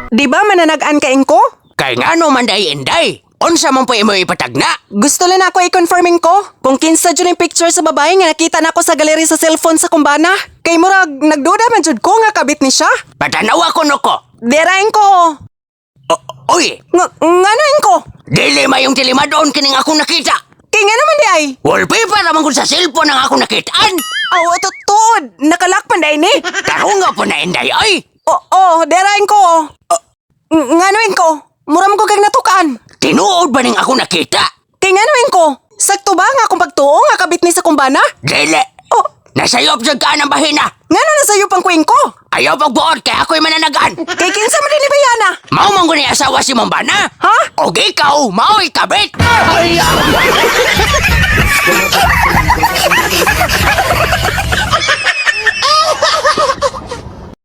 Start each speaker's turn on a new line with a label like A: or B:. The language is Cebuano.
A: Di ba mananagan ka ko?
B: Kay ngano man day inday? Unsa man po imo ipatagna?
A: Gusto lang ako i-confirming ko kung kinsa jud yung picture sa babae nga nakita nako sa galeri sa cellphone sa kumbana. Kay murag nagduda man jud ko nga kabit ni siya.
B: Patanawa ko no ko.
A: Derain ko.
B: O, uy,
A: Nga ngano ko?
B: dili mayong tilimadon kining akong nakita.
A: Kay nga naman di ay.
B: Wallpaper naman ko sa cellphone ang akong nakitaan.
A: Aw, tuod. Nakalak man day ni.
B: Tarong nga po na inday ay.
A: Oo, derain ko. Ngano ko? Mura man ko kag natukan.
B: Tinuod ba ning ako nakita?
A: Kay ngano ko? Sakto ba nga akong pagtuo nga kabit ni sa kumbana?
B: Dili.
A: Oh,
B: Nasayop jud ka ng bahina.
A: ngano na sayo pang kuing ko?
B: Ayaw pagbuot kay ako'y mananagan.
A: Kay kinsa man din ni Bayana?
B: Mao man ko ni asawa si Mambana.
A: Ha?
B: Og ikaw, mao'y kabit.